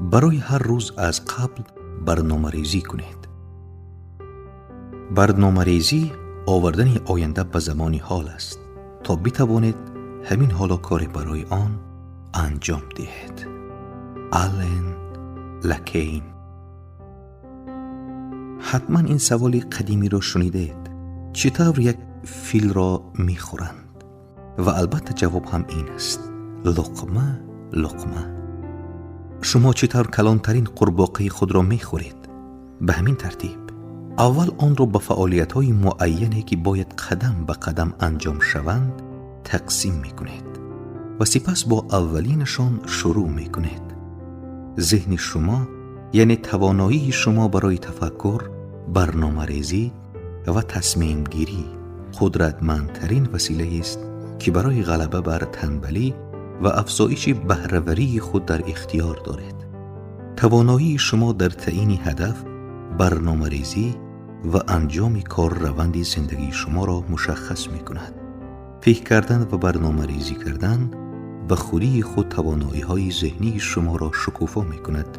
Барои ҳар рӯз аз қабл барномарезӣ кунед. Барномарезӣ овардани оянда ба замони ҳол аст, то битавонед ҳамин ҳоло коре барои он анҷом диҳед. Ален Лакейн. Ҳатман ин саволи қадимиро шунидаед: чӣ тавр як филро мехӯранд? Ва албатта ҷавоб ҳам ин аст: луқма луқма. Шумо чӣ тавр калонтарин қурбоқаи худро мехӯред? Ба ҳамин тартиб аввал онро ба фаъолиятҳои муайяне, ки бояд қадам ба қадам анҷом шаванд, тақсим мекунед ва сипас бо аввалинашон шурӯъ мекунед. Зеҳни шумо, яъне тавоноии шумо барои тафаккур, барномарезӣ ва тасмимгирӣ, қудратмандтарин василаест, ки барои ғалаба бар танбалӣ ва афзоиши баҳраварии худ дар ихтиёр доред. Тавоноии шумо дар таъйини ҳадаф, барномарезӣ ва анҷоми кор раванди зиндагии шуморо мушаххас мекунад. Фикр кардан ва барномарезӣ кардан ба худии худ тавоноиҳои зеҳнии шуморо шукуфо мекунад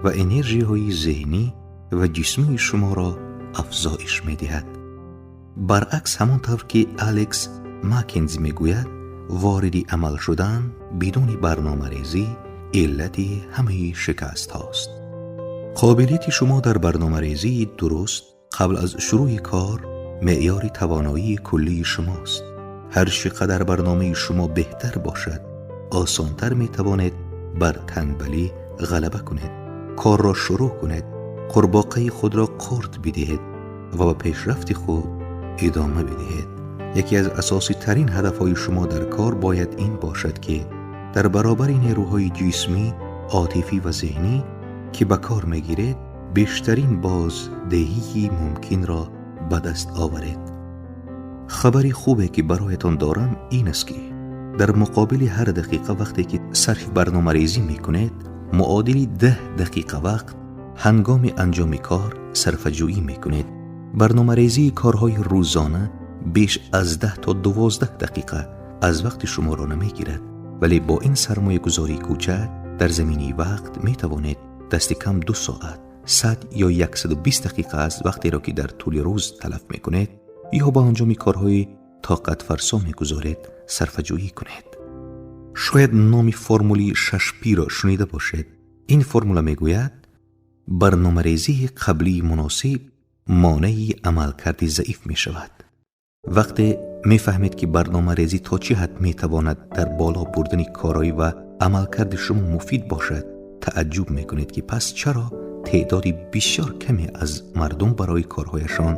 ва энержиҳои зеҳнӣ ва ҷисмии шуморо афзоиш медиҳад. Баръакс, ҳамон тавр ки Алекс Маккензи мегӯяд, вориди амал шудан бидуни барномарезӣ иллати ҳамаи шикастҳост. Қобилияти шумо дар барномарезии дуруст қабл аз шурӯи кор меъёри тавоноии куллии шумост. Ҳар чӣ қадар барномаи шумо беҳтар бошад, осонтар метавонед бар танбалӣ ғалаба кунед, корро шурӯъ кунед, қурбоқаи худро қурт бидиҳед ва ба пешрафти худ идома бидиҳед. Яке аз асоситарин ҳадафҳои шумо дар кор бояд ин бошад, ки дар баробари нерӯҳои ҷисмӣ, отифӣ ва зеҳнӣ, ки ба кор мегиред, бештарин боздиҳии мумкинро ба даст оваред. Хабари хубе, ки бароятон дорам, ин аст, ки дар муқобили ҳар дақиқа вақте ки сарфи барномарезӣ мекунед, муодили 10 дақиқа вақт ҳангоми анҷоми кор сарфаҷӯӣ мекунед. Барномарезии корҳои рӯзона беш аз 10 то 12 дақиқа аз вақти шуморо намегирад, вале бо ин сармоягузории кӯчак дар заминаи вақт метавонед дасти кам 2 соат, 100 ё 120 дақиқа аз вақтеро, ки дар тӯли рӯз талаф мекунед ё ба анҷоми корҳои тоқатфарсо мегузоред, сарфаҷӯӣ кунед. Шояд номи формули 6P-ро шунида бошед. Ин формула мегӯяд: барномарезии қаблии муносиб монеи амалкарди заиф мешавад. Вақте мефаҳмед, ки барномарезӣ то чӣ ҳад метавонад дар боло бурдани короӣ ва амалкарди шумо муфид бошад, тааҷҷуб мекунед, ки пас чаро теъдоди бисёр каме аз мардум барои корҳояшон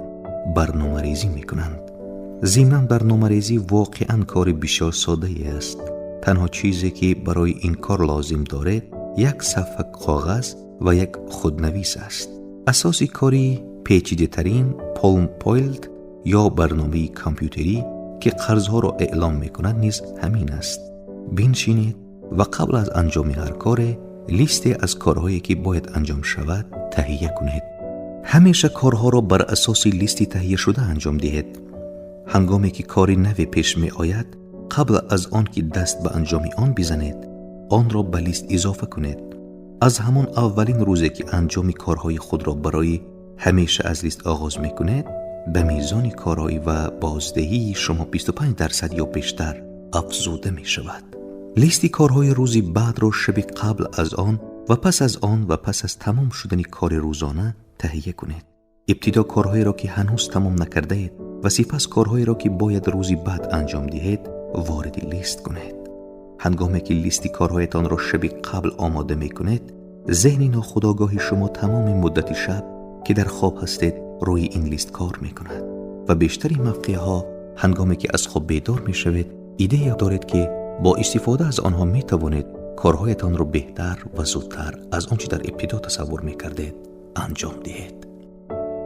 барномарезӣ мекунанд. Зимнан, барномарезӣ воқеан кори бисёр соддае аст. Танҳо чизе, ки барои ин кор лозим доред, як сафҳа коғаз ва як худнавис аст. Асоси кори печидатарин Palm Pilot ё барномаи компютерӣ, ки қарзҳоро эълом мекунад, низ ҳамин аст. Биншинед ва қабл аз анҷоми ҳар коре листе аз корҳое, ки бояд анҷом шавад, таҳия кунед. Ҳамеша корҳоро бар асоси листи таҳияшуда анҷом диҳед. Ҳангоме ки кори наве пеш меояд, қабл аз он ки даст ба анҷоми он бизанед, онро ба лист изофа кунед. Аз ҳамон аввалин рӯзе, ки анҷоми корҳои худро барои ҳамеша аз лист оғоз мекунед, ба мизони короӣ ва боздиҳии шумо 25% ё бештар афзуда мешавад. Листи корҳои рӯзи баъдро шаби қабл аз он ва пас аз он ва пас аз тамом шудани кори рӯзона таҳия кунед. Ибтидо корҳоеро, ки ҳанӯз тамом накардаед, ва сипас корҳоеро, ки бояд рӯзи баъд анҷом диҳед, вориди лист кунед. Ҳангоме ки листи корҳоятонро шаби қабл омода мекунед, зеҳни нохудогоҳи шумо тамоми муддати шаб, ки дар хоб ҳастед, рӯи ин лист кор мекунад ва бештари мавқеъҳо, ҳангоме ки аз хоб бедор мешавед, идея доред, ки бо истифода аз онҳо метавонед корҳоятонро беҳтар ва зудтар аз он чӣ дар ибтидо тасаввур мекардед анҷом диҳед.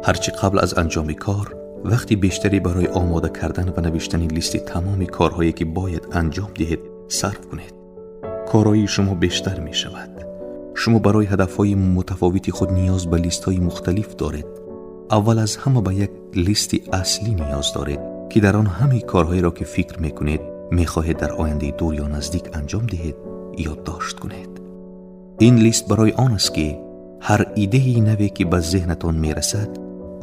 Ҳарчи қабл аз анҷоми кор вақти бештаре барои омода кардан ва навиштани листи тамоми корҳое, ки бояд анҷом диҳед, сарф кунед, короии шумо бештар мешавад. Шумо барои ҳадафҳои мутафовити худ ниёз ба листҳои мухталиф доред. Аввал аз ҳама ба як листи аслӣ ниёз доред, ки дар он ҳамаи корҳоеро, ки фикр мекунед мехоҳед дар ояндаи дур ё наздик анҷом диҳед, ёддошт кунед. Ин лист барои он аст, ки ҳар идеяи наве, ки ба зеҳнатон мерасад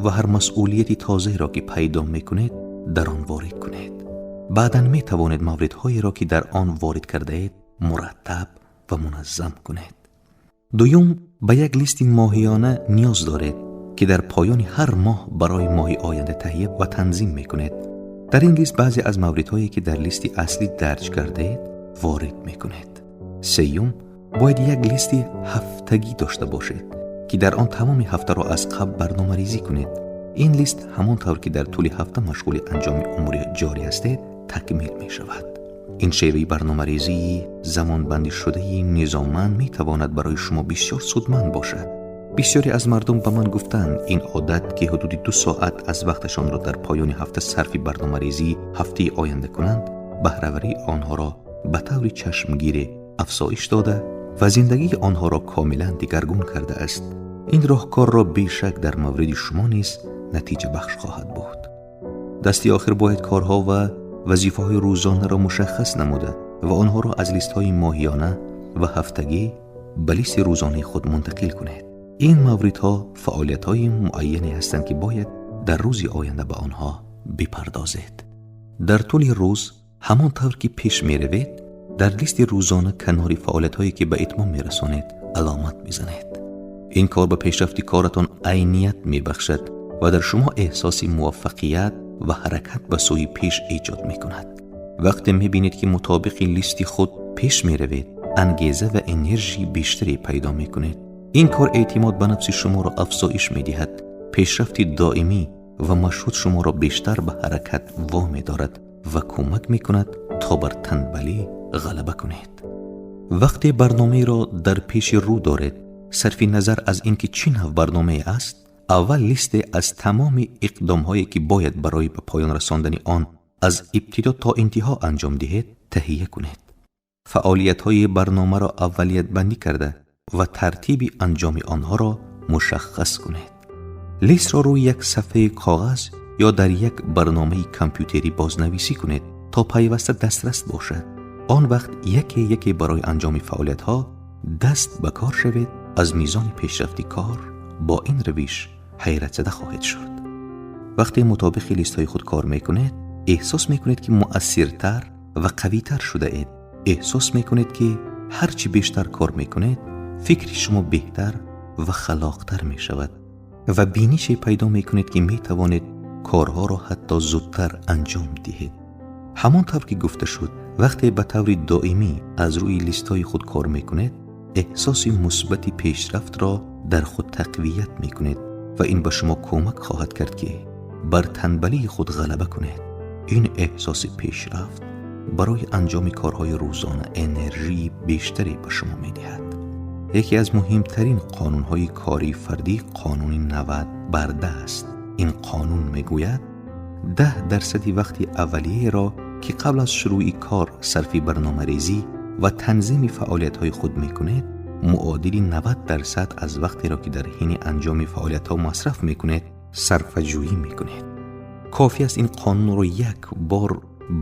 ва ҳар масъулияти тозаеро, ки пайдо мекунед, дар он ворид кунед. Баъдан метавонед мавридҳоеро, ки дар он ворид кардаед, мураттаб ва муназзам кунед. Дуюм, ба як листи моҳиёна ниёз доред, ки дар поёни ҳар моҳ барои моҳи оянда таҳия ва танзим мекунед. Дар ин лист баъзе аз мавридҳое, ки дар листи аслӣ дарҷ кардаед, ворид мекунед. Сеюм, бояд як листи ҳафтагӣ дошта бошед, ки дар он тамоми ҳафтаро аз қабл барномарезӣ кунед. Ин лист ҳамон тавр, ки дар тӯли ҳафта машғули анҷоми умури ҷорӣ ҳастед, такмил мешавад. Ин шеваи барномарезии замонбандишудаи низомманд метавонад барои шумо бисёр судманд бошад. Бисёре аз мардум ба ман гуфтанд, ин одат, ки ҳудуди 2 соат аз вақташонро дар поёни ҳафта сарфи барномарезии ҳафтаи оянда кунанд, баҳраварии онҳоро ба таври чашмгире афзоиш дода ва зиндагии онҳоро комилан дигаргун кардааст. Ин роҳкорро бешак дар мавриди шумо низ натиҷабахш хоҳад буд. Дасти охир бояд корҳо ва вазифаҳои рӯзонаро мушаххас намуда ва онҳоро аз листҳои моҳиёна ва ҳафтагӣ ба листи рӯзонаи худ мунтақил кунед. Ин мавридҳо фаъолиятҳои муайяне ҳастанд, ки бояд дар рӯзи оянда ба онҳо бипардозед. Дар тӯли рӯз ҳамон тавр, ки пеш меравед, дар листи рӯзона канори фаъолиятҳое, ки ба итмом мерасонед, аломат мезанед. Ин кор ба пешрафти коратон айният мебахшад ва дар шумо эҳсоси муваффақият ва ҳаракат ба сӯи пеш эҷод мекунад. Вақте мебинед, ки мутобиқи листи худ пеш меравед, ангеза ва энержии бештаре пайдо мекунед. Ин кор эътимод ба нафси шуморо афзоиш медиҳад. Пешрафти доимӣ ва машҳуд шуморо бештар ба ҳаракат во медорад ва кӯмак мекунад, то бар танбалӣ ғалаба кунед. Вақте барномаеро дар пеши рӯ доред, сарфи назар аз ин ки чӣ нав барномае аст, аввал листе аз тамоми иқдомҳое, ки бояд барои ба поён расондани он аз ибтидо то интиҳо анҷом диҳед, таҳия кунед. Фаъолиятҳои барномаро аввалиятбандӣ карда ва тартиби анҷоми онҳоро мушаххас кунед. Листро рӯи як сафҳаи коғаз ё дар як барномаи компютерӣ бознависӣ кунед, то пайваста дастрас бошад. Он вақт яке яке барои анҷоми фаъолиятҳо даст ба кор шавед. Аз мизони пешрафти кор бо ин равиш ҳайратзада хоҳед шуд. Вақте мутобиқи листҳои худ кор мекунед, эҳсос мекунед, ки муассиртар ва қавитар шудаед. Эҳсос мекунед, ки ҳар чӣ бештар кор мекунед, фикри шумо беҳтар ва халоқтар мешавад ва бинише пайдо мекунед, ки метавонед корҳоро ҳатто зудтар анҷом диҳед. Ҳамон тавр, ки гуфта шуд, вақте ба таври доимӣ аз рӯи листҳои худ кор мекунед, эҳсоси мусбати пешрафтро дар худ тақвият мекунед ва ин ба шумо кӯмак хоҳад кард, ки бар танбалии худ ғалаба кунед. Ин эҳсоси пешрафт барои анҷоми корҳои рӯзона энержии бештаре ба шумо медиҳад. Яке аз муҳимтарин қонунҳои кории фардӣ қонуни 90 бар 10 аст. Ин қонун мегӯяд, 10 дарсади вақти аввалияеро, ки қабл аз шурӯъи кор сарфи барномарезӣ ва танзими фаъолиятҳои худ мекунед, муодили 90% аз вақтеро, ки дар ҳини анҷоми фаъолиятҳо масраф мекунед, сарфаҷӯӣ мекунед. Кофӣ аст ин қонунро як бор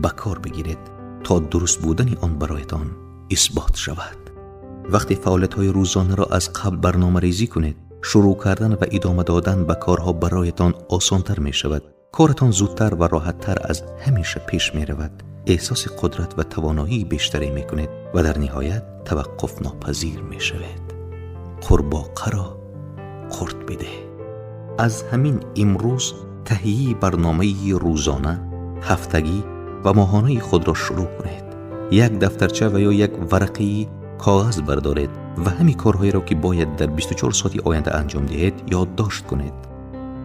ба кор бигиред, то дуруст будани он бароятон исбот шавад. Вақте фаъолиятҳои рӯзонаро аз қабл барномарезӣ кунед, шурӯъ кардан ва идома додан ба корҳо бароятон осонтар мешавад. Коратон зудтар ва роҳаттар аз ҳамеша пеш меравад. Эҳсоси қудрат ва тавоноии бештаре мекунед ва дар ниҳоят таваққуфнопазир мешавед. Қурбоқаро қурт бидеҳ. Аз ҳамин имрӯз таҳияи барномаи рӯзона, ҳафтагӣ ва моҳонаи худро шурӯъ кунед. Як дафтарча ва ё як варақаи коғаз бардоред ва ҳамин корҳоеро, ки бояд дар 24 соати оянда анҷом диҳед, ёддошт кунед.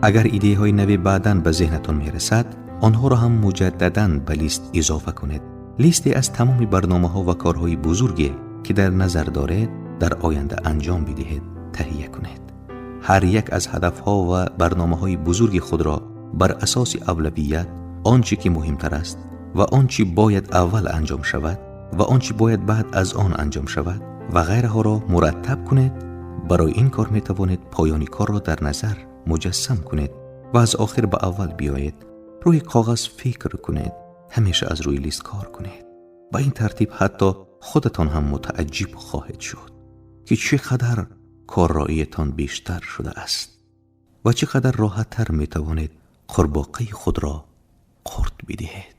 Агар идеяҳои наве баъдан ба зеҳнатон мерасад, онҳоро ҳам муҷаддадан ба лист изофа кунед. Листе аз тамоми барномаҳо ва корҳои бузурге, ки дар назар доред дар оянда анҷом бидиҳед, таҳия кунед. Ҳар як аз ҳадафҳо ва барномаҳои бузурги худро бар асоси авлавият, он чӣ ки муҳимтар аст ва он чӣ бояд аввал анҷом шавад ва он чӣ бояд баъд аз он анҷом шавад ва ғайраҳоро мураттаб кунед. Барои ин кор метавонед поёни корро дар назар муҷассам кунед ва аз охир ба аввал биёед. Рӯи коғаз фикр кунед, ҳамеша аз рӯи лист кор кунед. Ба ин тартиб ҳатто худатон ҳам мутааҷҷиб хоҳед шуд. ки чӣ қадар корроиятон бештар шудааст ва чӣ қадар роҳаттар метавонед қурбоқаи худро қурт бидиҳед.